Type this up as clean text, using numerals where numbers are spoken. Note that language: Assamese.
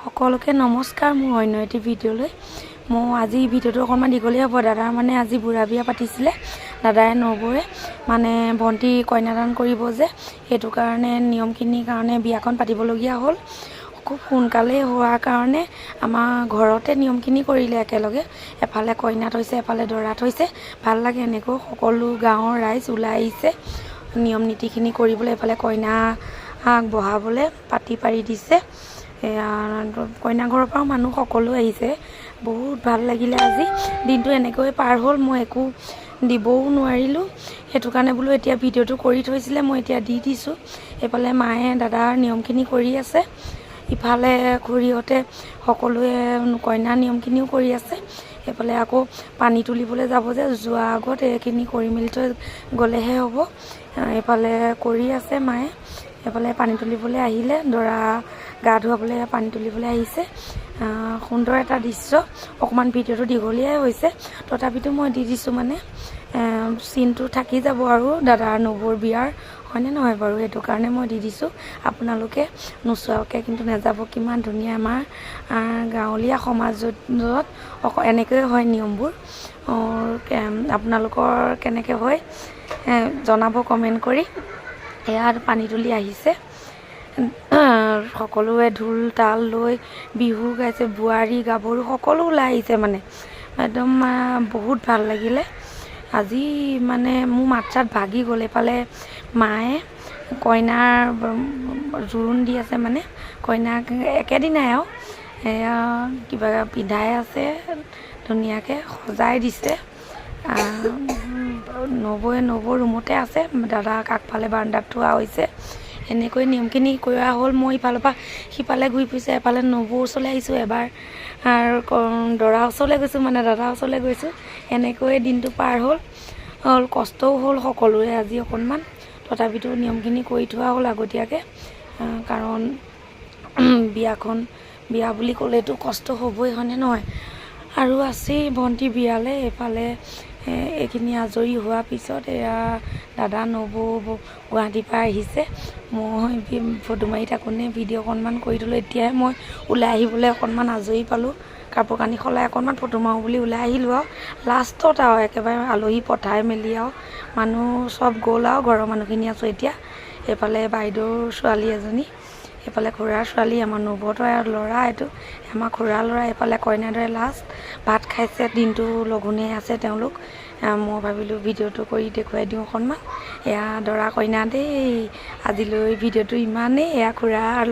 সকলোকে নমস্কাৰ, মোৰ অন্য এটি ভিডিঅ'লৈ। মোৰ আজি ভিডিঅ'টো অকণমান দীঘলীয়া হ'ব। দাদাৰ মানে আজি বুঢ়া বিয়া পাতিছিলে। দাদাই নবৌৱে মানে ভণ্টি কন্যাদান কৰিব যে, সেইটো কাৰণে নিয়মখিনিৰ কাৰণে বিয়াখন পাতিবলগীয়া হ'ল। খুব সোনকালেই হোৱাৰ কাৰণে আমাৰ ঘৰতে নিয়মখিনি কৰিলে একেলগে। এফালে কইনা থৈছে, এফালে দৰা থৈছে। ভাল লাগে এনেকৈ। সকলো গাঁৱৰ ৰাইজ ওলাই আহিছে নিয়ম নীতিখিনি কৰিবলৈ। এফালে কইনাক বহাবলৈ পাতি পাৰি দিছে। এয়া কইনা ঘৰৰ পৰাও মানুহ সকলো আহিছে। বহুত ভাল লাগিলে। আজি দিনটো এনেকৈয়ে পাৰ হ'ল। মই একো দিবও নোৱাৰিলোঁ, সেইটো কাৰণে বোলো এতিয়া ভিডিঅ'টো কৰি থৈছিলে, মই এতিয়া দি দিছোঁ। এইফালে মায়ে দাদাৰ নিয়মখিনি কৰি আছে, ইফালে খুৰীহঁতে সকলোৱে কইনাৰ নিয়মখিনিও কৰি আছে। এইফালে আকৌ পানী তুলিবলৈ যাব যে, যোৱাৰ আগত এইখিনি কৰি মেলি থৈ গ'লেহে হ'ব। এইফালে কৰি আছে মায়ে। এইফালে পানী তুলিবলৈ আহিলে, দৰা গা ধুৱাবলৈ পানী তুলিবলৈ আহিছে। সুন্দৰ এটা দৃশ্য। অকণমান ভিডিঅ'টো দীঘলীয়াই হৈছে, তথাপিতো মই দি দিছোঁ, মানে চিনটো থাকি যাব আৰু দাদাৰ নবৌৰ বিয়াৰ, হয়নে নহয় বাৰু? সেইটো কাৰণে মই দি দিছোঁ। আপোনালোকে নোচোৱাকৈ কিন্তু নাযাব। কিমান ধুনীয়া আমাৰ গাঁৱলীয়া সমাজত এনেকৈয়ে হয় নিয়মবোৰ। আপোনালোকৰ কেনেকৈ হয় জনাব কমেণ্ট কৰি। এয়া পানী তুলি আহিছে। সকলোৱে ঢোল তাল লৈ বিহু গাইছে। বোৱাৰী গাভৰু সকলো ওলাই আহিছে, মানে একদম বহুত ভাল লাগিলে আজি। মানে মোৰ মাত চাত ভাগি গ'ল। এইফালে মায়ে কইনাৰ জোৰোণ দি আছে, মানে কইনাক একেদিনাই আৰু এয়া কিবা পিন্ধাই আছে, ধুনীয়াকৈ সজাই দিছে। নবৌৱে নবৌৰ ৰুমতে আছে, দাদাক আগফালে বাৰাণ্ডাত থোৱা হৈছে। এনেকৈ নিয়মখিনি কৰা হ'ল। মই ইফালৰ পৰা সিফালে ঘূৰি ফুৰিছোঁ। এফালে নবৌৰ ওচৰলৈ আহিছোঁ, এবাৰ আৰু দৰা ওচৰলৈ গৈছোঁ, মানে দাদাৰ ওচৰলৈ গৈছোঁ। এনেকৈয়ে দিনটো পাৰ হ'ল। কষ্টও হ'ল সকলোৰে আজি অকণমান, তথাপিতো নিয়মখিনি কৰি থোৱা হ'ল আগতীয়াকৈ, কাৰণ বিয়াখন বিয়া বুলি ক'লেতো কষ্ট হ'বই, হয়নে নহয়? আৰু আছেই ভণ্টি বিয়ালৈ। এইফালে এইখিনি আজৰি হোৱাৰ পিছত এয়া দাদা নবৌ গুৱাহাটীৰ পৰা আহিছে। মই ফটো মাৰি থাকোঁতে ভিডিঅ' অকণমান কৰি থ'লোঁ। এতিয়াহে মই ওলাই আহিবলৈ অকণমান আজৰি পালোঁ। কাপোৰ কানি সলাই অকণমান ফটো মাৰোঁ বুলি ওলাই আহিলোঁ। আৰু লাষ্টত আৰু একেবাৰে আলহী পঠাই মেলি আৰু মানুহ চব গ'ল আৰু ঘৰৰ মানুহখিনি আছোঁ এতিয়া। এইফালে বাইদেউৰ ছোৱালী এজনী, এইফালে খুৰাৰ ছোৱালী, আমাৰ নবৌহঁতৰ ল'ৰা, এইটো আমাৰ খুৰাৰ ল'ৰা। এইফালে কইনা দৰাই লাষ্ট ভাত খাইছে। দিনটো লঘোণে আছে তেওঁলোক। মই ভাবিলোঁ ভিডিঅ'টো কৰি দেখুৱাই দিওঁ অকণমান। এয়া দৰা কইনা দেই। আজিলৈ ভিডিঅ'টো ইমানেই। এয়া খুৰাৰ।